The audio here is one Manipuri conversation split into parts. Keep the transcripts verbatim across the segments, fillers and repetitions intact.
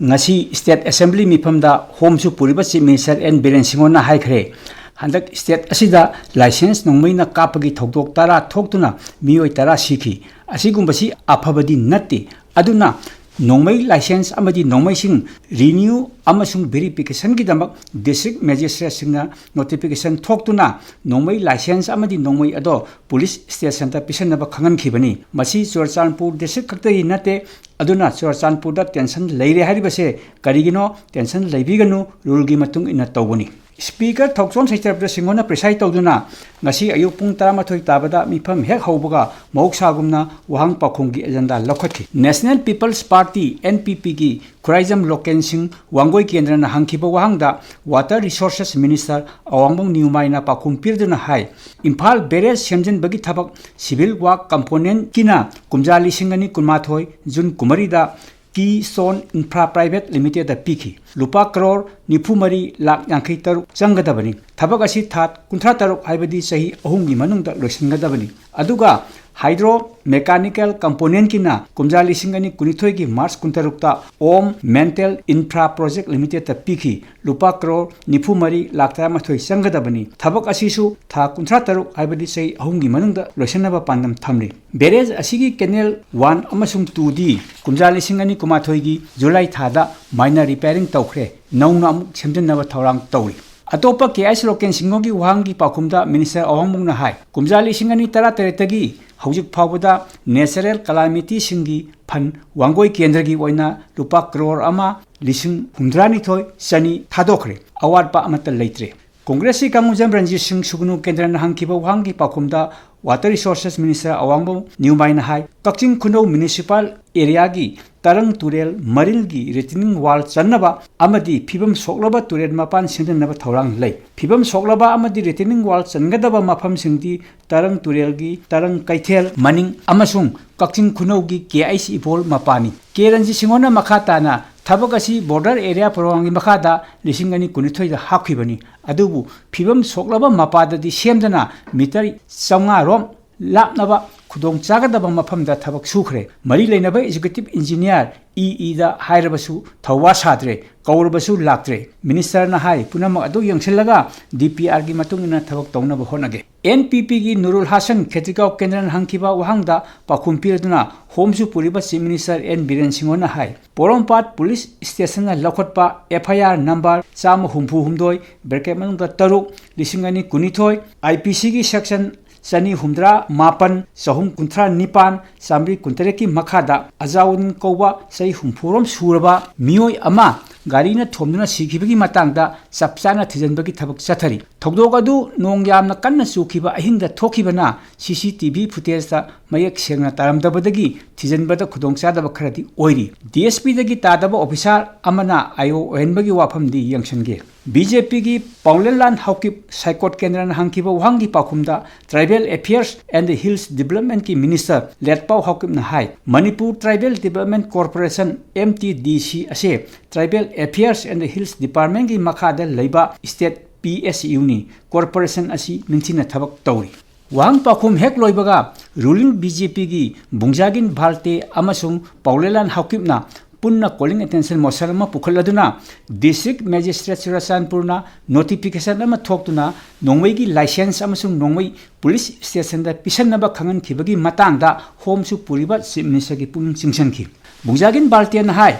ꯉꯁꯤ State Assembly ꯃꯤꯐꯝꯗ ꯍꯣꯝꯁꯨ ꯄꯨꯔꯤꯕ Chief Minister N ꯕꯤꯔꯦꯟ ꯁꯤꯡꯍꯣꯟꯅ ꯍꯥꯏꯈ꯭ꯔꯦ, ꯍꯟꯗꯛ state ꯑꯁꯤꯗ license ꯅꯣꯡꯃꯩꯅ ꯀꯥꯞꯄꯒꯤ ꯊꯧꯗꯣꯛ ꯇꯔꯥ ꯊꯣꯛꯇꯨꯅ ꯃꯤꯑꯣꯏ ꯇꯔꯥ ꯁꯤꯈꯤ꯫ ꯑꯁꯤꯒꯨꯝꯕꯁꯤ ꯑꯐꯕꯗꯤ ꯅꯠꯇꯦ꯫ ꯑꯗꯨꯅ ꯅꯣꯡꯃꯩ license ꯑꯃꯗꯤ ꯅꯣꯡꯃꯩꯁꯤꯡ renew ꯑꯃꯁꯨꯡ verificationꯒꯤꯗꯃꯛ district magistrateꯁꯤꯡꯅ notification ꯊꯣꯛꯇꯨꯅ ꯅꯣꯡꯃꯩ license ꯑꯃꯗꯤ ꯅꯣꯡꯃꯩ ꯑꯗꯣ police stationꯗ ꯄꯤꯁꯟꯅꯕ ꯈꯪꯍꯟꯈꯤꯕꯅꯤ꯫ ꯃꯁꯤ ꯆꯨꯔꯆꯥꯟꯄꯨꯔ district ꯈꯛꯇꯒꯤ ꯅꯠꯇꯦ꯫ ꯑꯗꯨꯅ ꯆꯨꯔꯆꯥꯟꯄꯨꯔꯗ tension ꯂꯩꯔꯦ ꯍꯥꯏꯔꯤꯕꯁꯦ ꯀꯔꯤꯒꯤꯅꯣ? Tension ꯂꯩꯕꯤꯒꯅꯨ, ruleꯒꯤ ꯃꯇꯨꯡ ꯏꯟꯅ ꯇꯧꯕꯅꯤ꯫ Speaker ꯊꯣꯛꯆꯣꯝ ꯁꯩꯇ꯭ꯔꯕꯗ ꯁꯤꯡꯍꯣꯅ preside ꯇꯧꯗꯨꯅ ꯉꯁꯤ ꯑꯌꯨꯛ ꯄꯨꯡ ꯇꯔꯥꯃꯥꯊꯣꯏ ꯇꯥꯕꯗ ꯃꯤꯐꯝ ꯍꯦꯛ ꯍꯧꯕꯒ ꯃꯍꯧꯁꯥꯒꯨꯝꯅ ꯋꯥꯍꯪ ꯄꯥꯎꯈꯨꯝꯒꯤ agenda ꯂꯧꯈꯠꯈꯤ꯫ National People's Party, NPPꯒꯤ ꯈꯨꯔꯥꯏꯖꯝ ꯂꯣꯀꯦꯟ ꯁꯤꯡ ꯋꯥꯡꯒꯣꯏ ꯀꯦꯟꯗ꯭ꯔꯅ ꯍꯪꯈꯤꯕ ꯋꯥꯍꯪꯗ Water Resources Minister ꯑꯋꯥꯡꯕꯝ ꯅꯤꯎꯃꯥꯏꯅ ꯄꯥꯎꯈꯨꯝ ꯄꯤꯔꯗꯨꯅ ꯍꯥꯏ, ꯏꯝꯐꯥꯜ barrage ꯁꯦꯝꯖꯤꯟꯕꯒꯤ ꯊꯕꯛ civil work componentꯀꯤꯅ ꯀꯨꯝꯖꯥ ꯂꯤꯁꯤꯡ ꯑꯅꯤ ꯀꯨꯟꯃꯥꯊꯣꯏ June ꯀꯨꯝꯃꯔꯤꯗ Keystone Infra Private Limitedꯇ ꯄꯤꯈꯤ꯫ ꯂꯨꯄꯥ ꯀꯔꯣꯔ ꯅꯤꯐꯨ ꯃꯔꯤ ꯂꯥꯈ ꯌꯥꯡꯈꯩ ꯇꯔꯨꯛ ꯆꯪꯒꯗꯕꯅꯤ꯫ ꯊꯕꯛ ꯑꯁꯤ ꯊꯥ ꯀꯨꯟꯊ꯭ꯔꯥ ꯇꯔꯨꯛ, ꯍꯥꯏꯕꯗꯤ ꯆꯍꯤ ꯑꯍꯨꯝꯒꯤ ꯃꯅꯨꯡꯗ ꯂꯣꯏꯁꯤꯟꯒꯗꯕꯅꯤ꯫ ꯑꯗꯨꯒ hydro mechanical componentꯀꯤꯅ ꯀꯨꯝꯖꯥ ꯂꯤꯁꯤꯡ ꯑꯅꯤ ꯀꯨꯟꯅꯤꯊꯣꯏꯒꯤ March ꯀꯨꯟꯇꯔꯨꯛꯇ Om Mantle Infra Project Limitedꯇ ꯄꯤꯈꯤ꯫ ꯂꯨꯄꯥ ꯀꯔꯣꯔ ꯅꯤꯐꯨ ꯃꯔꯤ ꯂꯥꯈ ꯇꯔꯥꯃꯥꯊꯣꯏ ꯆꯪꯒꯗꯕꯅꯤ꯫ ꯊꯕꯛ ꯑꯁꯤꯁꯨ ꯊꯥ ꯀꯨꯟꯊ꯭ꯔꯥ ꯇꯔꯨꯛ, ꯍꯥꯏꯕꯗꯤ ꯆꯍꯤ ꯑꯍꯨꯝꯒꯤ ꯃꯅꯨꯡꯗ ꯂꯣꯏꯁꯤꯟꯅꯕ ꯄꯥꯟꯗꯝ ꯊꯝꯂꯤ꯫ Barrage ꯑꯁꯤꯒꯤ canal one ꯑꯃꯁꯨꯡ twoꯗꯤ ꯀꯨꯝꯖꯥ ꯂꯤꯁꯤꯡ ꯑꯅꯤ ꯀꯨꯟꯃꯥꯊꯣꯏꯒꯤ July ꯊꯥꯗ minor repairing ꯇꯧꯈ꯭ꯔꯦ, ꯅꯧꯅ ꯑꯃꯨꯛ ꯁꯦꯝꯖꯤꯟꯅꯕ ꯊꯧꯔꯥꯡ ꯇꯧꯔꯤ꯫ ꯑꯇꯣꯞꯄ ꯀꯦ ꯑꯩꯁ ꯂꯣꯀꯦꯟ ꯁꯤꯡꯍꯣꯒꯤ ꯋꯥꯍꯪꯒꯤ ꯄꯥꯎꯈꯨꯝꯗ Minister ꯑꯋꯥꯡꯕꯝꯅ ꯍꯥꯏ, ꯀꯨꯝꯖꯥ ꯂꯤꯁꯤꯡ ꯑꯅꯤ ꯇꯔꯥꯇꯔꯦꯠꯇꯒꯤ ꯍꯧꯖꯤꯛ ꯐꯥꯎꯕꯗ natural calamityꯁꯤꯡꯒꯤ fund ꯋꯥꯡꯒꯣꯏ ꯀꯦꯟꯗ꯭ꯔꯒꯤ ꯑꯣꯏꯅ ꯂꯨꯄꯥ ꯀꯔꯣꯔ ꯑꯃ ꯂꯤꯁꯤꯡ ꯍꯨꯝꯗ꯭ꯔꯥꯅꯤꯊꯣꯏ ꯆꯅꯤ ꯊꯥꯗꯣꯛꯈ꯭ꯔꯦ, ꯑꯋꯥꯠꯄ ꯑꯃꯠꯇ ꯂꯩꯇ꯭ꯔꯦ꯫ ꯀꯣꯡꯒ꯭ꯔꯦꯁꯀꯤ ꯀꯥꯡꯉꯨꯖꯝ ꯔꯟꯖꯤꯠ ꯁꯤꯡ ꯁꯨꯒꯅꯨ ꯀꯦꯟꯗ꯭ꯔꯅ ꯍꯪꯈꯤꯕ ꯋꯥꯍꯪꯒꯤ ꯄꯥꯎꯈꯨꯝꯗ Water Resources Minister ꯑꯋꯥꯡꯕꯝ ꯅꯤꯎꯃꯥꯏꯅ ꯍꯥꯏ, ꯀꯛꯆꯤꯡ ꯈꯨꯅꯧ municipal areaꯒꯤ ꯇꯔꯪ ꯇꯨꯔꯦꯜ ꯃꯔꯤꯜꯒꯤ retaining wall ꯆꯟꯅꯕ ꯑꯃꯗꯤ ꯐꯤꯕꯝ ꯁꯣꯛꯂꯕ ꯇꯨꯔꯦꯜ ꯃꯄꯥꯟ ꯁꯦꯝꯖꯤꯟꯅꯕ ꯊꯧꯔꯥꯡ ꯂꯩ꯫ ꯐꯤꯕꯝ ꯁꯣꯛꯂꯕ ꯑꯃꯗꯤ retaining wall ꯆꯟꯒꯗꯕ ꯃꯐꯝꯁꯤꯡꯗꯤ ꯇꯔꯪ ꯇꯨꯔꯦꯜꯒꯤ ꯇꯔꯪ ꯀꯩꯊꯦꯜ ꯃꯅꯤꯡ ꯑꯃꯁꯨꯡ ꯀꯛꯆꯤꯡ ꯈꯨꯅꯧꯒꯤ ꯀꯦ ꯑꯩꯁ ꯏꯕꯣꯜ ꯃꯄꯥꯅꯤ꯫ ꯀꯦ ꯔꯟꯖꯤꯠ ꯁꯤꯡꯍꯣꯅ ꯃꯈꯥ ꯇꯥꯅ ꯊꯕꯛ ꯑꯁꯤ border area programꯒꯤ ꯃꯈꯥꯗ ꯂꯤꯁꯤꯡ ꯑꯅꯤ ꯀꯨꯟꯅꯤꯊꯣꯏꯗ ꯍꯥꯞꯈꯤꯕꯅꯤ, ꯑꯗꯨꯕꯨ ꯐꯤꯕꯝ ꯁꯣꯛꯂꯕ ꯃꯄꯥꯗꯗꯤ ꯁꯦꯝꯗꯅ meter ꯆꯥꯝꯃꯉꯥ ꯔꯣꯝ ꯂꯥꯞꯅꯕ ꯈꯨꯗꯣꯡ ꯆꯥꯒꯗꯕ ꯃꯐꯝꯗ ꯊꯕꯛ ꯁꯨꯈ꯭ꯔꯦ꯫ ꯃꯔꯤ ꯂꯩꯅꯕ executive engineer ꯏ ꯏꯗ ꯍꯥꯏꯔꯕꯁꯨ ꯊꯧꯋꯥ ꯁꯥꯗ꯭ꯔꯦ, ꯀꯧꯔꯕꯁꯨ ꯂꯥꯛꯇ꯭ꯔꯦ꯫ Ministerꯅ ꯍꯥꯏ, ꯄꯨꯝꯅꯃꯛ ꯑꯗꯨ ꯌꯦꯡꯁꯤꯜꯂꯒ DPRꯒꯤ ꯃꯇꯨꯡ ꯏꯟꯅ ꯊꯕꯛ ꯇꯧꯅꯕ ꯍꯣꯠꯅꯒꯦ꯫ NPPꯒꯤ ꯅꯨꯔꯨꯜ ꯍꯥꯁꯟ ꯈꯦꯇ꯭ꯔꯤꯒꯥꯎ ꯀꯦꯟꯗ꯭ꯔꯅ ꯍꯪꯈꯤꯕ ꯋꯥꯍꯪꯗ ꯄꯥꯎꯈꯨꯝ ꯄꯤꯔꯗꯨꯅ Homeꯁꯨ ꯄꯨꯔꯤꯕ Chief Minister N ꯕꯤꯔꯦꯟ ꯁꯤꯡꯍꯅ ꯍꯥꯏ, ꯄꯣꯔꯣꯝꯄꯥꯠ police stationꯅ ꯂꯧꯈꯠꯄ FIR number ꯆꯥꯝꯃ ꯍꯨꯝꯐꯨ ꯍꯨꯝꯗꯣꯏ, bracket ꯃꯅꯨꯡꯗ ꯇꯔꯨꯛ, ꯂꯤꯁꯤꯡ ꯑꯅꯤ ꯀꯨꯟꯅꯤꯊꯣꯏ, IPCꯒꯤ section ꯆꯅꯤ ꯍꯨꯝꯗ꯭ꯔꯥ ꯃꯥꯄꯟ, ꯆꯍꯨꯝ ꯀꯨꯟꯊ꯭ꯔꯥ ꯅꯤꯄꯥꯟ, ꯆꯥꯃꯔꯤ ꯀꯨꯟꯇꯔꯦꯠꯀꯤ ꯃꯈꯥꯗ ꯑꯖꯥꯎꯗꯤꯟ ꯀꯧꯕ ꯆꯍꯤ ꯍꯨꯝꯐꯨꯔꯣꯝ ꯁꯨꯔꯕ ꯃꯤꯑꯣꯏ ꯑꯃ ꯒꯥꯔꯤꯅ ꯊꯣꯝꯗꯨꯅ ꯁꯤꯈꯤꯕꯒꯤ ꯃꯇꯥꯡꯗ ꯆꯞ ꯆꯥꯅ ꯊꯤꯖꯤꯟꯕꯒꯤ ꯊꯕꯛ ꯆꯠꯊꯔꯤ꯫ ꯊꯧꯗꯣꯛ ꯑꯗꯨ ꯅꯣꯡ ꯌꯥꯝꯅ ꯀꯟꯅ ꯆꯨꯈꯤꯕ ꯑꯍꯤꯡꯗ ꯊꯣꯛꯈꯤꯕꯅ CCTV footageꯇ ꯃꯌꯦꯛ ꯁꯦꯡꯅ ꯇꯥꯔꯝꯗꯕꯗꯒꯤ ꯊꯤꯖꯤꯟꯕꯗ ꯈꯨꯗꯣꯡꯆꯥꯗꯕ ꯈꯔꯗꯤ ꯑꯣꯏꯔꯤ꯫ DSPꯗꯒꯤ ꯇꯥꯗꯕ officer ꯑꯃꯅ IO ꯑꯣꯏꯍꯟꯕꯒꯤ ꯋꯥꯐꯝꯗꯤ ꯌꯦꯡꯁꯤꯟꯒꯦ꯫ BJPꯒꯤ ꯄꯥꯎꯂꯦꯟꯂꯥꯟ ꯍꯥꯎꯀꯤꯞ ꯁꯥꯏꯀꯣꯠ ꯀꯦꯟꯗ꯭ꯔꯅ ꯍꯪꯈꯤꯕ ꯋꯥꯍꯪꯒꯤ ꯄꯥꯎꯈꯨꯝꯗ Tribal Affairs and Hills Developmentꯀꯤ Minister ꯂꯦꯠꯄꯥꯎ ꯍꯥꯎꯀꯤꯞꯅ high, Manipur Tribal Development Corporation, MTDC ꯑꯁꯦ Tribal Affairs and Hills Departmentꯀꯤ ꯃꯈꯥꯗ ꯂꯩꯕ state PSUꯅꯤ꯫ Corporation ꯑꯁꯤ ꯅꯤꯡꯊꯤꯅ ꯊꯕꯛ ꯇꯧꯔꯤ꯫ ꯋꯥꯍꯪ ꯄꯥꯎꯈꯨꯝ ꯍꯦꯛ ꯂꯣꯏꯕꯒ ruling BJPꯒꯤ ꯕꯨꯡꯖꯥꯒꯤꯟ ꯚꯥꯜꯇꯦ ꯑꯃꯁꯨꯡ ꯄꯥꯎꯂꯦꯂꯥꯟ ꯍꯥꯎꯀꯤꯞꯅ ꯄꯨꯟꯅ calling attention motion ꯑꯃ ꯄꯨꯈꯠꯂꯗꯨꯅ District Magistrate ꯆꯨꯔꯆꯥꯟꯄꯨꯔꯅ notification ꯑꯃ ꯊꯣꯛꯇꯨꯅ ꯅꯣꯡꯃꯩꯒꯤ license ꯑꯃꯁꯨꯡ ꯅꯣꯡꯃꯩ police stationꯗ ꯄꯤꯁꯟꯅꯕ ꯈꯪꯍꯟꯈꯤꯕꯒꯤ ꯃꯇꯥꯡꯗ Homeꯁꯨ ꯄꯨꯔꯤꯕ Chief Ministerꯒꯤ ꯄꯨꯛꯅꯤꯡ ꯆꯤꯡꯁꯤꯟꯈꯤ꯫ ꯕꯨꯡꯖꯥꯒꯤꯟ ꯚꯥꯜꯇꯦꯅ ꯍꯥꯏ,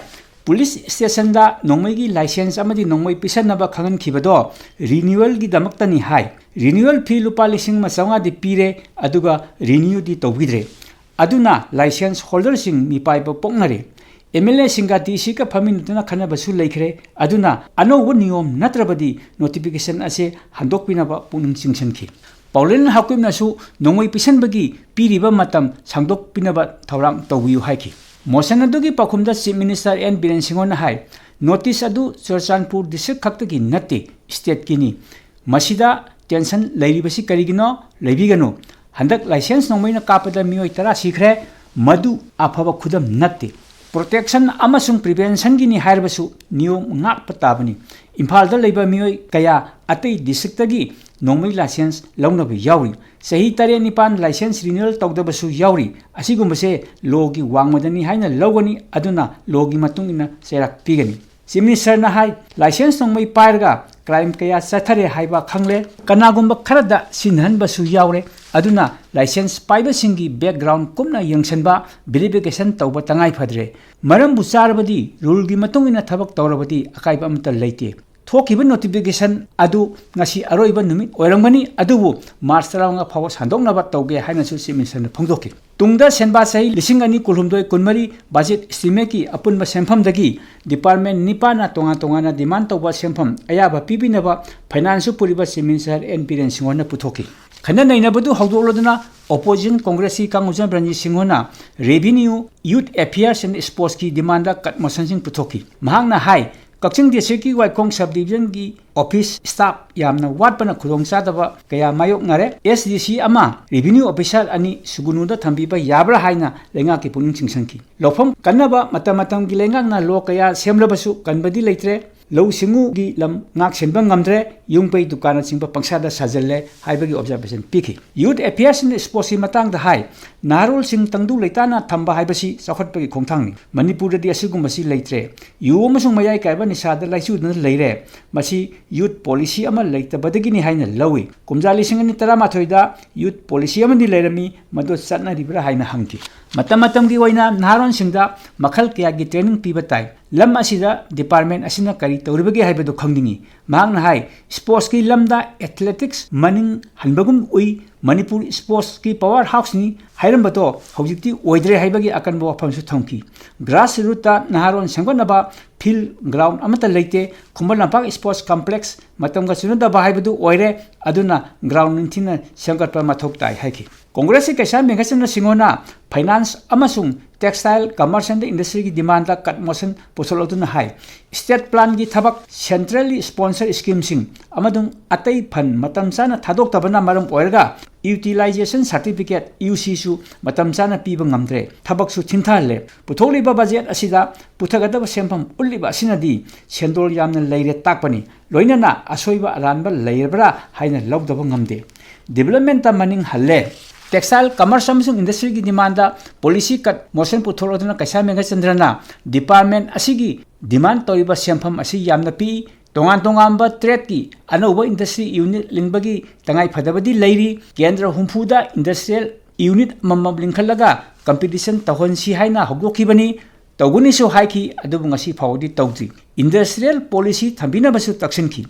police stationꯗ ꯅꯣꯡꯃꯩꯒꯤ license ꯑꯃꯗꯤ ꯅꯣꯡꯃꯩ ꯄꯤꯁꯟꯅꯕ ꯈꯪꯍꯟꯈꯤꯕꯗꯣ renewalꯒꯤꯗꯃꯛꯇꯅꯤ ꯍꯥꯏ꯫ Renewal fee ꯂꯨꯄꯥ ꯂꯤꯁꯤꯡ ꯑꯃ ꯆꯥꯝꯃꯉꯥꯗꯤ ꯄꯤꯔꯦ, ꯑꯗꯨꯒ renewꯗꯤ ꯇꯧꯕꯤꯗ꯭ꯔꯦ꯫ ꯑꯗꯨꯅ license holderꯁꯤꯡ ꯃꯤꯄꯥꯏꯕ ꯄꯣꯛꯅꯔꯦ꯫ MLAꯁꯤꯡꯒ DCꯒ ꯐꯝꯃꯤꯟꯅꯗꯨꯅ ꯈꯟꯅꯕꯁꯨ ꯂꯩꯈ꯭ꯔꯦ꯫ ꯑꯗꯨꯅ ꯑꯅꯧꯕ ꯅꯤꯌꯣꯝ ꯅꯠꯇ꯭ꯔꯕꯗꯤ notification ꯑꯁꯦ ꯍꯟꯗꯣꯛꯄꯤꯅꯕ ꯄꯨꯛꯅꯤꯡ ꯆꯤꯡꯁꯤꯟꯈꯤ꯫ ꯄꯥꯎꯂꯦꯟ ꯍꯥꯎꯀꯤꯞꯅꯁꯨ ꯅꯣꯡꯃꯩ ꯄꯤꯁꯟꯕꯒꯤ ꯄꯤꯔꯤꯕ ꯃꯇꯝ ꯁꯥꯡꯗꯣꯛꯄꯤꯅꯕ ꯊꯧꯔꯥꯡ ꯇꯧꯕꯤꯌꯨ ꯍꯥꯏꯈꯤ꯫ Motion ꯑꯗꯨꯒꯤ ꯄꯥꯎꯈꯨꯝꯗ Chief Minister N ꯕꯤꯔꯦꯟ ꯁꯤꯡꯍꯅ ꯍꯥꯏ, notice ꯑꯗꯨ ꯆꯨꯔꯆꯥꯟꯄꯨꯔ district ꯈꯛꯇꯒꯤ ꯅꯠꯇꯦ, stateꯀꯤꯅꯤ꯫ ꯃꯁꯤꯗ tension ꯂꯩꯔꯤꯕꯁꯤ ꯀꯔꯤꯒꯤꯅꯣ? ꯂꯩꯕꯤꯒꯅꯨ꯫ ꯍꯟꯗꯛ license ꯅꯣꯡꯃꯩꯅ ꯀꯥꯞꯄꯗ ꯃꯤꯑꯣꯏ ꯇꯔꯥ ꯁꯤꯈ꯭ꯔꯦ꯫ ꯃꯗꯨ ꯑꯐꯕ ꯈꯨꯗꯝ ꯅꯠꯇꯦ꯫ Protection ꯑꯃꯁꯨꯡ preventionꯒꯤꯅꯤ ꯍꯥꯏꯔꯕꯁꯨ ꯅꯤꯌꯣꯝ ꯉꯥꯛꯄ ꯇꯥꯕꯅꯤ꯫ ꯏꯝꯐꯥꯜꯗ ꯂꯩꯕ ꯃꯤꯑꯣꯏ ꯀꯌꯥ ꯑꯇꯩ districtꯇꯒꯤ ꯅꯣꯡꯃꯩ ꯂꯥꯏꯁꯦꯟꯁ ꯂꯧꯅꯕ ꯌꯥꯎꯔꯤ꯫ ꯆꯍꯤ ꯇꯔꯦꯠ ꯅꯤꯄꯥꯟ ꯂꯥꯏꯁꯦꯟꯁ ꯔꯤꯅ꯭ꯌꯨꯋꯦꯜ ꯇꯧꯗꯕꯁꯨ ꯌꯥꯎꯔꯤ꯫ ꯑꯁꯤꯒꯨꯝꯕꯁꯦ ꯂꯣꯒꯤ ꯋꯥꯡꯃꯗꯅꯤ ꯍꯥꯏꯅ ꯂꯧꯒꯅꯤ, ꯑꯗꯨꯅ ꯂꯣꯒꯤ ꯃꯇꯨꯡ ꯏꯟꯅ ꯆꯩꯔꯥꯛ ꯄꯤꯒꯅꯤ꯫ ꯆꯤꯐ ꯃꯤꯅꯤꯁꯇꯔꯅ ꯍꯥꯏ, ꯂꯥꯏꯁꯦꯟꯁ ꯅꯣꯡꯃꯩ ꯄꯥꯏꯔꯒ ꯀ꯭ꯔꯥꯏꯝ ꯀꯌꯥ ꯆꯠꯊꯔꯦ ꯍꯥꯏꯕ ꯈꯪꯂꯦ꯫ ꯀꯅꯥꯒꯨꯝꯕ ꯈꯔꯗ ꯁꯤꯖꯤꯟꯅꯍꯟꯕꯁꯨ ꯌꯥꯎꯔꯦ꯫ ꯑꯗꯨꯅ ꯂꯥꯏꯁꯦꯟꯁ ꯄꯥꯏꯕꯁꯤꯡꯒꯤ ꯕꯦꯛꯒ꯭ꯔꯥꯎꯟ ꯀꯨꯞꯅ ꯌꯦꯡꯁꯤꯟꯕ, ꯚꯦꯔꯤꯐꯤꯀꯦꯁꯟ ꯇꯧꯕ ꯇꯉꯥꯏ ꯐꯗ꯭ꯔꯦ꯫ ꯃꯔꯝꯕꯨ ꯆꯥꯔꯕꯗꯤ, ꯔꯨꯜꯒꯤ ꯃꯇꯨꯡ ꯏꯟꯅ ꯊꯕꯛ ꯇꯧꯔꯕꯗꯤ ꯑꯀꯥꯏꯕ ꯑꯃꯠꯇ ꯂꯩꯇꯦ꯫ ꯊꯣꯛꯈꯤꯕ ꯅꯣꯇꯤꯐꯤꯀꯦꯁꯟ ꯑꯗꯨ ꯉꯁꯤ ꯑꯔꯣꯏꯕ ꯅꯨꯃꯤꯠ ꯑꯣꯏꯔꯝꯒꯅꯤ, ꯑꯗꯨꯕꯨ ꯃꯥꯔꯆ ꯇꯔꯥꯃꯉꯥ ꯐꯥꯎꯕ ꯁꯥꯡꯗꯣꯛꯅꯕ ꯇꯧꯒꯦ ꯍꯥꯏꯅꯁꯨ ꯆꯤꯐ ꯃꯤꯅꯤꯁꯇꯔꯅ ꯐꯣꯡꯗꯣꯛꯈꯤ꯫ ꯇꯨꯡꯗ ꯁꯦꯟꯕꯥ ꯆꯍꯤ ꯂꯤꯁꯤꯡ ꯑꯅꯤ ꯀꯨꯟꯍꯨꯝꯗꯣꯏ ꯀꯨꯟꯃꯔꯤ ꯕꯖꯦꯠ ꯏꯁꯇꯤꯃꯦꯠꯀꯤ ꯑꯄꯨꯟꯕ ꯁꯦꯟꯐꯝꯗꯒꯤ ꯗꯤꯄꯥꯔꯠꯃꯦꯟ ꯅꯤꯄꯥꯟꯅ ꯇꯣꯉꯥꯟ ꯇꯣꯉꯥꯟꯅ ꯗꯤꯃꯥꯟ ꯇꯧꯕ ꯁꯦꯟꯐꯝ ꯑꯌꯥꯕ ꯄꯤꯕꯤꯅꯕ ꯐꯥꯏꯅꯥꯟꯁꯁꯨ ꯄꯨꯔꯤꯕ ꯆꯤꯐ ꯃꯤꯅꯤꯁꯇꯔ ꯑꯦꯟ ꯕꯤꯔꯦꯟ ꯁꯤꯡꯍꯣꯅ ꯄꯨꯊꯣꯛꯈꯤ꯫ ꯈꯟꯅ ꯅꯩꯅꯕꯗꯨ ꯍꯧꯗꯣꯛꯂꯗꯨꯅ ꯑꯣꯄꯣꯖꯤꯁꯟ ꯀꯣꯡꯒ꯭ꯔꯦꯁꯀꯤ ꯀꯥꯡꯕꯨꯖꯝ ꯔꯟꯖꯤꯠ ꯁꯤꯡꯍꯣꯅ ꯔꯦꯚꯤꯅ꯭ꯌꯨ, ꯌꯨꯠ ꯑꯦꯐꯤꯌꯔꯁ ꯑꯦꯟ ꯁ꯭ꯄꯣꯔꯠꯁꯀꯤ ꯗꯤꯃꯥꯟꯗ ꯀꯠ ꯃꯣꯁꯟꯁꯤꯡ ꯄꯨꯊꯣꯛꯈꯤ꯫ ꯃꯍꯥꯛꯅ ꯍꯥꯏ, ꯀꯛꯆꯤꯡ ꯗꯤꯁꯇ꯭ꯔꯤꯛꯀꯤ ꯋꯥꯏꯈꯣꯡ ꯁꯕ ꯗꯤꯕꯤꯖꯟꯒꯤ ꯑꯣꯐꯤꯁ ꯁ꯭ꯇꯥꯐ ꯌꯥꯝꯅ ꯋꯥꯠꯄꯅ ꯈꯨꯗꯣꯡꯆꯥꯗꯕ ꯀꯌꯥ ꯃꯥꯌꯣꯛꯅꯔꯦ꯫ ꯑꯦꯁ ꯗꯤ ꯁꯤ ꯑꯃ ꯔꯦꯚꯤꯅ꯭ꯌꯨ ꯑꯣꯐꯤꯁꯥꯔ ꯑꯅꯤ ꯁꯨꯒꯨꯅꯨꯗ ꯊꯝꯕꯤꯕ ꯌꯥꯕ꯭ꯔꯥ ꯍꯥꯏꯅ ꯂꯩꯉꯥꯛꯀꯤ ꯄꯨꯛꯅꯤꯡ ꯆꯤꯡꯁꯤꯟꯈꯤ꯫ ꯂꯧꯐꯝ ꯀꯟꯅꯕ ꯃꯇꯝ ꯃꯇꯝꯒꯤ ꯂꯩꯉꯥꯛꯅ ꯂꯣ ꯀꯌꯥ ꯁꯦꯝꯂꯕꯁꯨ ꯀꯟꯕꯗꯤ ꯂꯩꯇ꯭ꯔꯦ꯫ ꯂꯧꯎ ꯁꯤꯡꯎꯒꯤ ꯂꯝ ꯉꯥꯛ ꯁꯦꯟꯕ ꯉꯝꯗ꯭ꯔꯦ꯫ ꯌꯨꯝ ꯀꯩ ꯗꯨꯀꯥꯟꯅꯆꯤꯡꯕ ꯄꯪꯁꯥꯗ ꯁꯥꯖꯜꯂꯦ ꯍꯥꯏꯕꯒꯤ ꯑꯣꯕꯖꯥꯔꯕꯦꯁꯟ ꯄꯤꯈꯤ꯫ ꯌꯨꯠ ꯑꯦꯐꯤꯌꯔꯁ ꯑꯦꯟ ꯁ꯭ꯄꯣꯔꯠꯁꯀꯤ ꯃꯇꯥꯡꯗ ꯍꯥꯏ, ꯅꯍꯥꯔꯣꯜꯁꯤꯡ ꯇꯪꯗꯨ ꯂꯩꯇꯥꯅ ꯊꯝꯕ ꯍꯥꯏꯕꯁꯤ ꯆꯥꯎꯈꯠꯄꯒꯤ ꯈꯣꯡꯊꯥꯡꯅꯤ꯫ ꯃꯅꯤꯄꯨꯔꯗꯗꯤ ꯑꯁꯤꯒꯨꯝꯕꯁꯤ ꯂꯩꯇ꯭ꯔꯦ꯫ ꯌꯨ ꯑꯃꯁꯨꯡ ꯃꯌꯥꯏ ꯀꯥꯏꯕ ꯅꯤꯁꯥꯗ ꯂꯥꯏꯆꯨꯗꯨꯅ ꯂꯩꯔꯦ꯫ ꯃꯁꯤ ꯌꯨꯠ ꯄꯣꯂꯤꯁꯤ ꯑꯃ ꯂꯩꯇꯕꯗꯒꯤꯅꯤ ꯍꯥꯏꯅ ꯂꯧꯏ꯫ ꯀꯨꯝꯖꯥ ꯂꯤꯁꯤꯡ ꯑꯅꯤ ꯇꯔꯥꯃꯥꯊꯣꯏꯗ ꯌꯨꯠ ꯄꯣꯂꯤꯁꯤ ꯑꯃꯗꯤ ꯂꯩꯔꯝꯃꯤ, ꯃꯗꯨ ꯆꯠꯅꯔꯤꯕ꯭ꯔꯥ ꯍꯥꯏꯅ ꯍꯪꯈꯤ꯫ ꯃꯇꯝ ꯃꯇꯝꯒꯤ ꯑꯣꯏꯅ ꯅꯍꯥꯔꯣꯟꯁꯤꯡꯗ ꯃꯈꯜ ꯀꯌꯥꯒꯤ ꯇ꯭ꯔꯦꯅꯤꯡ ꯄꯤꯕ ꯇꯥꯏ꯫ ꯂꯝ ꯑꯁꯤꯗ ꯗꯤꯄꯥꯔꯠꯃꯦꯟ ꯑꯁꯤꯅ ꯀꯔꯤ ꯇꯧꯔꯤꯕꯒꯦ ꯍꯥꯏꯕꯗꯨ ꯈꯪꯅꯤꯡꯏ꯫ ꯃꯍꯥꯛꯅ ꯍꯥꯏ, ꯁ꯭ꯄꯣꯔꯠꯁꯀꯤ ꯂꯝꯗ ꯑꯦꯊꯂꯦꯇꯤꯛꯁ ꯃꯅꯤꯡ ꯍꯟꯕꯒꯨꯝ ꯎꯏ, ꯃꯅꯤꯄꯨꯔ ꯁ꯭ꯄꯣꯔꯠꯁꯀꯤ ꯄꯋꯥꯔ ꯍꯥꯎꯁꯅꯤ ꯍꯥꯏꯔꯝꯕꯗꯣ ꯍꯧꯖꯤꯛꯇꯤ ꯑꯣꯏꯗ꯭ꯔꯦ ꯍꯥꯏꯕꯒꯤ ꯑꯀꯟꯕ ꯋꯥꯐꯝꯁꯨ ꯊꯝꯈꯤ꯫ ꯒ꯭ꯔꯥꯁ ꯔꯨꯠꯇ ꯅꯍꯥꯔꯣꯟ ꯁꯦꯝꯒꯠꯅꯕ ꯐꯤꯜꯗ, ꯒ꯭ꯔꯥꯎꯟꯗ ꯑꯃꯠꯇ ꯂꯩꯇꯦ꯫ ꯈꯨꯃꯟ ꯂꯝꯄꯥꯛ ꯁ꯭ꯄꯣꯔꯠꯁ ꯀꯝꯄ꯭ꯂꯦꯛꯁ ꯃꯇꯝꯒ ꯆꯨꯅꯗꯕ ꯍꯥꯏꯕꯗꯨ ꯑꯣꯏꯔꯦ꯫ ꯑꯗꯨꯅ ꯒ꯭ꯔꯥꯎꯟꯗ ꯅꯤꯡꯊꯤꯅ ꯁꯦꯝꯒꯠꯄ ꯃꯊꯧ ꯇꯥꯏ ꯍꯥꯏꯈꯤ꯫ ꯀꯣꯡꯒ꯭ꯔꯦꯁꯀꯤ ꯀꯩꯁꯥꯝ ꯃꯦꯘꯆꯟꯗ꯭ꯔ ꯁꯤꯡꯍꯅ ꯐꯥꯏꯅꯥꯟꯁ ꯑꯃꯁꯨꯡ ꯇꯦꯛꯁꯇꯥꯏꯜ, ꯀꯃꯔꯁ ꯑꯦꯟ ꯏꯟꯗꯁꯇ꯭ꯔꯤꯒꯤ ꯗꯤꯃꯥꯟꯗ ꯀꯠ ꯃꯣꯁꯟ ꯄꯨꯊꯣꯛꯂꯗꯨꯅ ꯍꯥꯏ, ꯁ꯭ꯇꯦꯠ ꯄ꯭ꯂꯥꯟꯒꯤ ꯊꯕꯛ, ꯁꯦꯟꯇ꯭ꯔꯦꯜꯂꯤ ꯁ꯭ꯄꯣꯟꯁꯔ ꯁ꯭ꯀꯤꯝꯁꯤꯡ ꯑꯃꯁꯨꯡ ꯑꯇꯩ ꯐꯟ ꯃꯇꯝ ꯆꯥꯅ ꯊꯥꯗꯣꯛꯇꯕꯅ ꯃꯔꯝ ꯑꯣꯏꯔꯒ Utilization Certificate, U C ꯁꯨ ꯃꯇꯝ ꯆꯥꯅ ꯄꯤꯕ ꯉꯝꯗ꯭ꯔꯦ, ꯊꯕꯛꯁꯨ ꯊꯤꯟꯊꯍꯜꯂꯦ꯫ ꯄꯨꯊꯣꯛꯂꯤꯕ ꯕꯖꯦꯠ ꯑꯁꯤꯗ ꯄꯨꯊꯒꯗꯕ ꯁꯦꯟꯐꯝ ꯎꯠꯂꯤꯕ ꯑꯁꯤꯅꯗꯤ ꯁꯦꯟꯗꯣꯜ ꯌꯥꯝꯅ ꯂꯩꯔꯦ ꯇꯥꯛꯄꯅꯤ꯫ ꯂꯣꯏꯅꯅ ꯑꯁꯣꯏꯕ ꯑꯔꯥꯟꯕ ꯂꯩꯔꯕ꯭ꯔꯥ ꯍꯥꯏꯅ ꯂꯧꯗꯕ ꯉꯝꯗꯦ꯫ Development ꯇ ꯃꯅꯤꯡ ꯍꯜꯂꯦ꯫ Textile, Commerce ꯑꯃꯁꯨꯡ Industry ꯒꯤ demand ꯗ policy cut motion ꯄꯨꯊꯣꯔꯛꯇꯨꯅ ꯀꯩꯁꯥꯝ ꯃꯦꯘꯆꯟꯗ꯭ꯔꯅ department ꯑꯁꯤꯒꯤ demand ꯇꯧꯔꯤꯕ ꯁꯦꯟꯐꯝ ꯑꯁꯤ ꯌꯥꯝꯅ ꯄꯤꯛꯏ꯫ ꯇꯣꯉꯥꯟ ꯇꯣꯉꯥꯟꯕ trade ꯀꯤ ꯑꯅꯧꯕ industry unit ꯂꯤꯡꯕꯒꯤ ꯇꯉꯥꯏ ꯐꯗꯕꯗꯤ ꯂꯩꯔꯤ꯫ ꯀꯦꯟꯗ꯭ꯔ ꯍꯨꯝꯐꯨꯗ industrial unit ꯑꯃꯃꯝ ꯂꯤꯡꯈꯠꯂꯒ competition ꯇꯧꯍꯟꯁꯤ ꯍꯥꯏꯅ ꯍꯧꯗꯣꯛꯈꯤꯕꯅꯤ꯫ ꯇꯧꯒꯅꯤꯁꯨ ꯍꯥꯏꯈꯤ, ꯑꯗꯨꯕꯨ ꯉꯁꯤ ꯐꯥꯎꯕꯗꯤ ꯇꯧꯗ꯭ꯔꯤ꯫ Industrial policy ꯊꯝꯕꯤꯅꯕꯁꯨ ꯇꯛꯁꯤꯟꯈꯤ꯫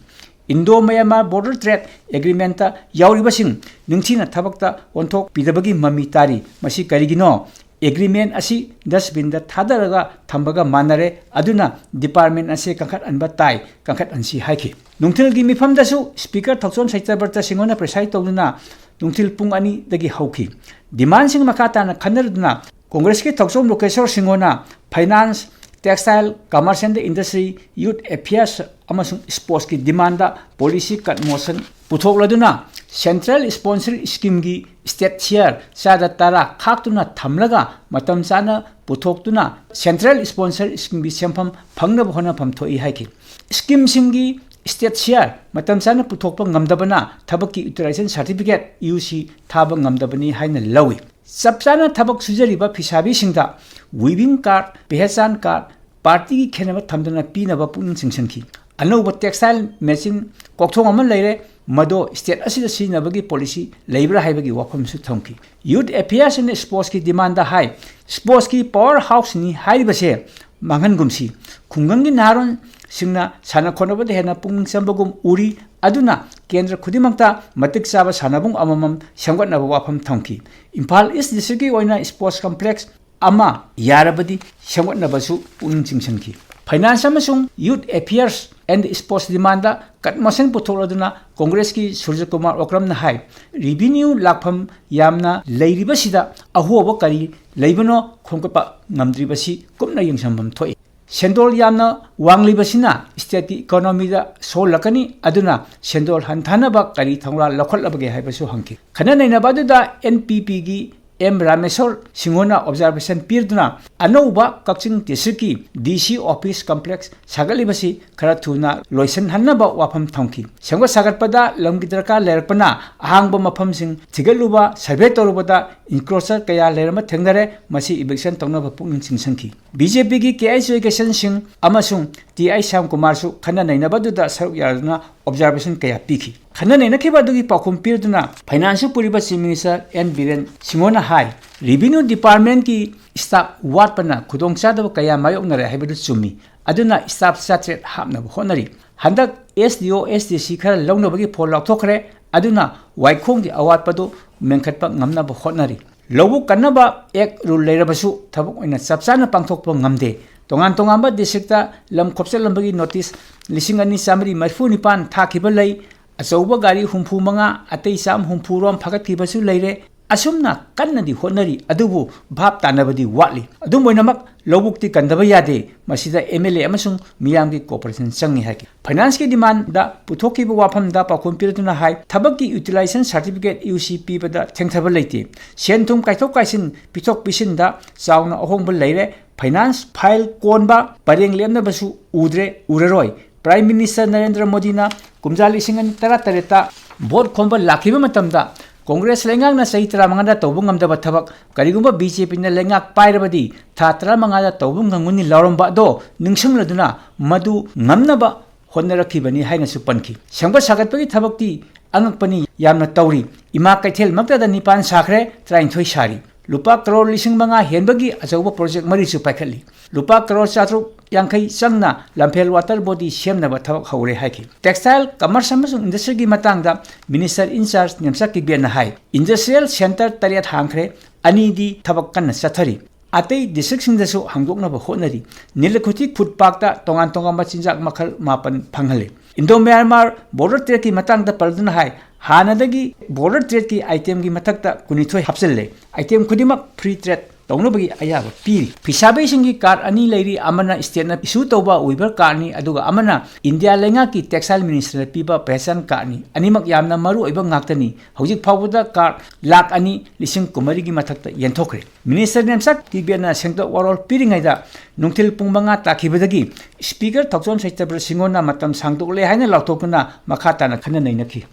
Indo Myanmar Border Trade Agreement ꯇ ꯌꯥꯎꯔꯤꯕꯁꯤꯡ ꯅꯤꯡꯊꯤꯅ ꯊꯕꯛꯇ ꯑꯣꯟꯊꯣꯛꯄꯤꯗꯕꯒꯤ ꯃꯃꯤ ꯇꯥꯔꯤ꯫ ꯃꯁꯤ ꯀꯔꯤꯒꯤꯅꯣ? Agreement ꯑꯁꯤ dustbin ꯗ ꯊꯥꯗꯔꯒ ꯊꯝꯕꯒ ꯃꯥꯟꯅꯔꯦ, ꯑꯗꯨꯅ department ꯑꯁꯤ ꯀꯟꯈꯠꯍꯟꯕ ꯇꯥꯏ, ꯀꯟꯈꯠꯍꯟꯁꯤ ꯍꯥꯏꯈꯤ꯫ ꯅꯨꯡꯊꯤꯜꯒꯤ ꯃꯤꯐꯝꯗꯁꯨ Speaker ꯊꯧꯆꯣꯝ ꯁꯩꯇꯕ꯭ꯔꯇ ꯁꯤꯡꯍꯅ preside ꯇꯧꯗꯨꯅ ꯅꯨꯡꯊꯤꯜ ꯄꯨꯡ ꯑꯅꯤꯗꯒꯤ ꯍꯧꯈꯤ꯫ Demand ꯁꯤꯡ ꯃꯈꯥ ꯇꯥꯅ ꯈꯟꯅꯔꯗꯨꯅ Congress ꯀꯤ ꯊꯧꯆꯣꯝ ꯂꯣꯀꯦꯁꯣꯔ ꯁꯤꯡꯍꯅ Finance, Textile, Commerce and Industry, Youth Affairs ꯑꯃꯁꯨꯡ Sports ꯀꯤ demand ꯗ policy cut motion ꯄꯨꯊꯣꯛꯂꯗꯨꯅ central sponsor scheme ꯒꯤ state share ꯆꯥꯗ ꯇꯔꯥ ꯈꯥꯛꯇꯨꯅ ꯊꯝꯂꯒ ꯃꯇꯝ ꯆꯥꯅ ꯄꯨꯊꯣꯛꯇꯨꯅ central sponsor scheme ꯒꯤ ꯁꯦꯟꯐꯝ ꯐꯪꯅꯕ ꯍꯣꯠꯅꯐꯝ ꯊꯣꯛꯏ ꯍꯥꯏꯈꯤ꯫ Scheme ꯁꯤꯡꯒꯤ state share ꯃꯇꯝ ꯆꯥꯅ ꯄꯨꯊꯣꯛꯄ ꯉꯝꯗꯕꯅ ꯊꯕꯛꯀꯤ utilization certificate, U C, ꯊꯥꯕ ꯉꯝꯗꯕꯅꯤ ꯍꯥꯏꯅ ꯂꯧꯏ꯫ ꯆꯞ ꯆꯥꯅ ꯊꯕꯛ ꯁꯨꯖꯔꯤꯕ ꯐꯤꯁꯥꯕꯤꯁꯤꯡꯗ weaving card, ꯄꯦꯍꯆꯥꯟ card, party ꯒꯤ ꯈꯦꯠꯅꯕ ꯊꯝꯗꯅ ꯄꯤꯅꯕ ꯄꯨꯛꯅꯤꯡ ꯆꯤꯡꯁꯤꯟꯈꯤ꯫ ꯑꯅꯧꯕ textile machine ꯀꯣꯛꯊꯣꯡ ꯑꯃ ꯂꯩꯔꯦ, ꯃꯗꯣ state ꯑꯁꯤꯗ ꯁꯤꯖꯤꯟꯅꯕꯒꯤ policy ꯂꯩꯕ꯭ꯔꯥ ꯍꯥꯏꯕꯒꯤ ꯋꯥꯐꯝꯁꯨ ꯊꯝꯈꯤ꯫ Youth Affairs and Sports ꯀꯤ demand ꯗ ꯍꯥꯏ, sports ꯀꯤ power house ꯅꯤ ꯍꯥꯏꯔꯤꯕꯁꯦ ꯃꯥꯡꯍꯟꯒꯨꯝꯁꯤ꯫ ꯈꯨꯡꯒꯪꯒꯤ ꯅꯍꯥꯔꯣꯟꯁꯤꯡꯅ ꯁꯥꯟꯅ ꯈꯣꯠꯅꯕꯗ ꯍꯦꯟꯅ ꯄꯨꯛꯅꯤꯡ ꯆꯪꯕꯒꯨꯝ ꯎꯔꯤ, ꯑꯗꯨꯅ ꯀꯦꯟꯗ꯭ꯔ ꯈꯨꯗꯤꯡꯃꯛꯇ ꯃꯇꯤꯛ ꯆꯥꯕ ꯁꯥꯟꯅꯕꯨꯡ ꯑꯃꯃꯝ ꯁꯦꯝꯒꯠꯅꯕ ꯋꯥꯐꯝ ꯊꯝꯈꯤ꯫ ꯏꯝꯐꯥꯜ East District ꯀꯤ ꯑꯣꯏꯅ sports complex ꯑꯃ ꯌꯥꯔꯕꯗꯤ ꯁꯦꯝꯒꯠꯅꯕꯁꯨ ꯄꯨꯛꯅꯤꯡ ꯆꯤꯡꯁꯤꯟꯈꯤ꯫ Finance ꯑꯃꯁꯨꯡ Youth Affairs and Sports demand the cut motion ꯄꯨꯊꯣꯛꯂꯗꯨꯅ Congress ꯀꯤ ꯁꯨꯔꯖ ꯀꯨꯃꯥꯔ ꯑꯣꯀ꯭ꯔꯝꯅ ꯍꯥꯏ, revenue ꯂꯥꯛꯐꯝ ꯌꯥꯝꯅ ꯂꯩꯔꯤꯕꯁꯤꯗ ꯑꯍꯣꯕ ꯀꯔꯤ ꯂꯩꯕꯅꯣ ꯈꯣꯝꯒꯠꯄ ꯉꯝꯗ꯭ꯔꯤꯕꯁꯤ ꯀꯨꯞꯅ ꯌꯦꯡꯁꯤꯟꯐꯝ ꯊꯣꯛꯏ꯫ ꯁꯦꯟꯗꯣꯜ ꯌꯥꯝꯅ ꯋꯥꯡꯂꯤꯕꯁꯤꯅ stateꯀꯤ economyꯗ ꯁꯣꯛꯍꯜꯂꯛꯀꯅꯤ, ꯑꯗꯨꯅ ꯁꯦꯟꯗꯣꯜ ꯍꯟꯊꯅꯕ ꯀꯔꯤ ꯊꯧꯔꯥꯡ ꯂꯧꯈꯠꯂꯕꯒꯦ ꯍꯥꯏꯕꯁꯨ ꯍꯪꯈꯤ꯫ ꯈꯟꯅ ꯅꯩꯅꯕ ꯑꯗꯨꯗ NPPꯒꯤ ꯑꯦꯝ ꯔꯥꯃꯦꯁꯣꯔ ꯁꯤꯡꯍꯣꯅ observation ꯄꯤꯗꯨꯅ ꯑꯅꯧꯕ ꯀꯛꯆꯤꯡ districtꯀꯤ DC office complex ꯁꯥꯒꯠꯂꯤꯕꯁꯤ ꯈꯔ ꯊꯨꯅ ꯂꯣꯏꯁꯤꯟꯍꯟꯅꯕ ꯋꯥꯐꯝ ꯊꯝꯈꯤ꯫ ꯁꯦꯝꯒꯠ ꯁꯥꯒꯠꯄꯗ ꯂꯝꯒꯤ ꯗꯔꯀꯥꯔ ꯂꯩꯔꯛꯄꯅ ꯑꯍꯥꯡꯕ ꯃꯐꯝꯁꯤꯡ ꯊꯤꯒꯠꯂꯨꯕ, survey ꯇꯧꯔꯨꯕꯗ encroacher ꯀꯌꯥ ꯂꯩꯔꯝꯕ ꯊꯦꯡꯅꯔꯦ꯫ ꯃꯁꯤ eviction ꯇꯧꯅꯕ ꯄꯨꯛꯅꯤꯡ ꯆꯤꯡꯁꯤꯟꯈꯤ꯫ BJPꯒꯤ KSUꯒꯤ ꯀꯦꯁꯟ ꯁꯤꯡ ꯑꯃꯁꯨꯡ TI ꯁ꯭ꯌꯥꯝ ꯀꯨꯃꯥꯔꯁꯨ ꯈꯟꯅ ꯅꯩꯅꯕꯗꯨꯗ ꯁꯔꯨꯛ ꯌꯥꯗꯨꯅ observation ꯀꯌꯥ ꯄꯤꯈꯤ꯫ ꯈꯟꯅ ꯅꯩꯅꯈꯤꯕ ꯑꯗꯨꯒꯤ ꯄꯥꯎꯈꯨꯝ ꯄꯤꯗꯨꯅ finance ꯄꯨꯔꯤꯕ Chief Minister N Biren ꯁꯤꯡꯍꯣꯅ ꯍꯥꯏ, revenue departmentꯀꯤ staff ꯋꯥꯠꯄꯅ ꯈꯨꯗꯣꯡꯆꯥꯗꯕ ꯀꯌꯥ ꯃꯥꯌꯣꯛꯅꯔꯦ ꯍꯥꯏꯕꯗꯨ ꯆꯨꯝꯃꯤ, ꯑꯗꯨꯅ staff ꯆꯥꯇ꯭ꯔꯦꯠ ꯍꯥꯞꯅꯕ ꯍꯣꯠꯅꯔꯤ꯫ ꯍꯟꯗꯛ SDO, SDC ꯈꯔ ꯂꯧꯅꯕꯒꯤ ꯐꯣꯜ ꯂꯥꯎꯊꯣꯛꯈ꯭ꯔꯦ, ꯑꯗꯨꯅ ꯋꯥꯏꯈꯣꯡꯒꯤ ꯑꯋꯥꯠꯄꯗꯨ ꯃꯦꯟꯈꯠꯄ ꯉꯝꯅꯕ ꯍꯣꯠꯅꯔꯤ꯫ ꯂꯧꯕꯨꯛ ꯀꯟꯅꯕ act rule ꯂꯩꯔꯕꯁꯨ ꯊꯕꯛ ꯑꯣꯏꯅ ꯆꯞ ꯆꯥꯅ ꯄꯥꯡꯊꯣꯛꯄ ꯉꯝꯗꯦ꯫ ꯇꯣꯉꯥꯟ ꯇꯣꯉꯥꯟꯕ districtꯇ ꯂꯝ ꯈꯣꯞꯆꯜꯂꯝꯕꯒꯤ notice ꯂꯤꯁꯤꯡ ꯑꯅꯤ ꯆꯥꯃꯔꯤ ꯃꯔꯤꯐꯨ ꯅꯤꯄꯥꯟ ꯊꯥꯈꯤꯕ ꯂꯩ꯫ ꯑꯆꯧꯕ ꯒꯥꯔꯤ ꯍꯨꯝꯐꯨ ꯃꯉꯥ, ꯑꯇꯩ ꯆꯥꯝ ꯍꯨꯝꯐꯨ ꯔꯣꯝ ꯐꯥꯒꯠꯈꯤꯕꯁꯨ ꯂꯩꯔꯦ꯫ ꯑꯁꯨꯝꯅ ꯀꯟꯅꯗꯤ ꯍꯣꯠꯅꯔꯤ, ꯑꯗꯨꯕꯨ ꯚꯥꯞ ꯇꯥꯅꯕꯗꯤ ꯋꯥꯠꯂꯤ꯫ ꯑꯗꯨꯝ ꯑꯣꯏꯅꯃꯛ, ꯂꯧꯕꯨꯛꯇꯤ ꯀꯟꯗꯕ ꯌꯥꯗꯦ꯫ ꯃꯁꯤꯗ MLA ꯑꯃꯁꯨꯡ ꯃꯤꯌꯥꯝꯒꯤ cooperation ꯆꯪꯏ ꯍꯥꯏꯈꯤ꯫ Financeꯀꯤ demandꯗ ꯄꯨꯊꯣꯛꯈꯤꯕ ꯋꯥꯐꯝꯗ ꯄꯥꯎꯈꯨꯝ ꯄꯤꯔꯗꯨꯅ ꯍꯥꯏ, ꯊꯕꯛꯀꯤ utilization certificate UC ꯄꯤꯕꯗ ꯊꯦꯡꯊꯕ ꯂꯩꯇꯦ꯫ ꯁꯦꯟ ꯊꯨꯝ ꯀꯥꯏꯊꯣꯛ ꯀꯥꯏꯁꯤꯟ, ꯄꯤꯊꯣꯛ ꯄꯤꯁꯤꯟꯗ ꯆꯥꯎꯅ ꯑꯍꯣꯡꯕ ꯂꯩꯔꯦ꯫ Finance file ꯀꯣꯟꯕ ꯄꯔꯦꯡ ꯂꯦꯞꯅꯕꯁꯨ ꯎꯗ꯭ꯔꯦ, ꯎꯔꯔꯣꯏ꯫ Prime Minister ꯅꯔꯦꯟꯗ꯭ꯔ ꯃꯣꯗꯤꯅ ꯀꯨꯝꯖꯥ ꯂꯤꯁꯤꯡ ꯑꯅꯤ ꯇꯔꯥꯇꯔꯦꯠꯇ vote ꯈꯣꯝꯕ ꯂꯥꯛꯈꯤꯕ ꯃꯇꯝꯗ Congress ꯂꯩꯉꯥꯛꯅ ꯆꯍꯤ ꯇꯔꯥꯃꯉꯥꯗ ꯇꯧꯕ ꯉꯝꯗꯕ ꯊꯕꯛ ꯀꯔꯤꯒꯨꯝꯕ BJPꯅ ꯂꯩꯉꯥꯛ ꯄꯥꯏꯔꯕꯗꯤ ꯊꯥ ꯇꯔꯥꯃꯉꯥꯗ ꯇꯧꯕ ꯉꯝꯒꯅꯤ ꯂꯥꯎꯔꯝꯕ ꯑꯗꯣ ꯅꯤꯡꯁꯤꯡꯂꯗꯨꯅ ꯃꯗꯨ ꯉꯝꯅꯕ ꯍꯣꯠꯅꯔꯛꯈꯤꯕꯅꯤ ꯍꯥꯏꯅꯁꯨ ꯄꯟꯈꯤ꯫ ꯁꯦꯝꯒꯠ ꯁꯥꯒꯠꯄꯒꯤ ꯊꯕꯛꯇꯤ ꯑꯉꯛꯄꯅꯤ, ꯌꯥꯝꯅ ꯇꯧꯔꯤ꯫ ꯏꯃꯥ ꯀꯩꯊꯦꯜꯃꯛꯇꯗ ꯅꯤꯄꯥꯟ ꯁꯥꯈ꯭ꯔꯦ, ꯇꯔꯥꯅꯤꯊꯣꯏ ꯁꯥꯔꯤ꯫ ꯂꯨꯄꯥ ꯀꯔꯣꯔ ꯂꯤꯁꯤꯡ ꯃꯉꯥ ꯍꯦꯟꯕꯒꯤ ꯑꯆꯧꯕ project ꯃꯔꯤꯁꯨ ꯄꯥꯏꯈꯠꯂꯤ꯫ ꯂꯨꯄꯥ ꯀꯔꯣꯔ ꯆꯥꯇ꯭ꯔꯨꯛ ꯌꯥꯡꯈꯩ ꯆꯪꯅ ꯂꯝꯐꯦꯜ water body ꯁꯦꯝꯅꯕ ꯊꯕꯛ ꯍꯧꯔꯦ ꯍꯥꯏꯈꯤ꯫ Textile, Commerce ꯑꯃꯁꯨꯡ Industryꯒꯤ ꯃꯇꯥꯡꯗ Minister in charge Nemcha ꯀꯤꯕꯦꯟꯅ high, industrial centre ꯇꯔꯦꯠ ꯍꯥꯡꯈ꯭ꯔꯦ, ꯑꯅꯤꯗꯤ ꯊꯕꯛ ꯀꯟꯅ ꯆꯠꯊꯔꯤ꯫ ꯑꯇꯩ districtꯁꯤꯡꯗꯁꯨ ꯍꯥꯡꯗꯣꯛꯅꯕ ꯍꯣꯠꯅꯔꯤ꯫ ꯅꯤꯂꯀꯨꯊꯤ food parkꯇ ꯇꯣꯉꯥꯟ ꯇꯣꯉꯥꯟꯕ ꯆꯤꯟꯖꯥꯛ ꯃꯈꯜ ꯃꯥꯄꯟ ꯐꯪꯍꯜꯂꯤ꯫ Indo Myanmar border tradeꯀꯤ ꯃꯇꯥꯡꯗ ꯄꯜꯗꯨꯅ ꯍꯥꯏ, ꯍꯥꯟꯅꯗꯒꯤ border tradeꯀꯤ itemꯒꯤ ꯃꯊꯛꯇ ꯀꯨꯟꯅꯤꯊꯣꯏ ꯍꯥꯞꯆꯤꯜꯂꯦ꯫ Item ꯈꯨꯗꯤꯡꯃꯛ free trade ꯇꯧꯅꯕꯒꯤ ꯑꯌꯥꯕ ꯄꯤꯔꯤ꯫ ꯐꯤꯁꯥꯕꯤꯁꯤꯡꯒꯤ ꯀꯥꯔꯗ ꯑꯅꯤ ꯂꯩꯔꯤ, ꯑꯃꯅ ꯁ꯭ꯇꯦꯠꯅ ꯏꯁꯨ ꯇꯧꯕ ꯋꯤꯚꯔ ꯀꯥꯔꯗꯅꯤ, ꯑꯗꯨꯒ ꯑꯃꯅ ꯏꯟꯗꯤꯌꯥ ꯂꯩꯉꯥꯛꯀꯤ ꯇꯦꯛꯁꯇꯥꯏꯜ ꯃꯤꯅꯤꯁꯇꯔꯅ ꯄꯤꯕ ꯄꯦꯁꯟ ꯀꯥꯔꯗꯅꯤ꯫ ꯑꯅꯤꯃꯛ ꯌꯥꯝꯅ ꯃꯔꯨ ꯑꯣꯏꯕ ꯉꯥꯛꯇꯅꯤ꯫ ꯍꯧꯖꯤꯛ ꯐꯥꯎꯕꯗ ꯀꯥꯔꯗ ꯂꯥꯈ ꯑꯅꯤ ꯂꯤꯁꯤꯡ ꯀꯨꯟꯃꯔꯤꯒꯤ ꯃꯊꯛꯇ ꯌꯦꯟꯊꯣꯛꯈ꯭ꯔꯦ꯫ ꯃꯤꯅꯤꯁꯇꯔ ꯅꯦꯝꯆꯥꯛ ꯀꯤꯕꯦꯠꯅ ꯁꯦꯡꯗꯣꯛ ꯋꯥꯔꯣꯜ ꯄꯤꯔꯤꯉꯩꯗ ꯅꯨꯡꯊꯤꯜ ꯄꯨꯡ ꯃꯉꯥ ꯇꯥꯈꯤꯕꯗꯒꯤ ꯁ꯭ꯄꯤꯀꯔ ꯊꯣꯛꯆꯣꯝ ꯁꯩꯇꯕ꯭ꯔ ꯁꯤꯡꯍꯣꯟꯅ ꯃꯇꯝ ꯁꯥꯡꯗꯣꯛꯂꯦ ꯍꯥꯏꯅ ꯂꯥꯎꯊꯣꯛꯇꯨꯅ ꯃꯈꯥ ꯇꯥꯅ ꯈꯟꯅ ꯅꯩꯅꯈꯤ꯫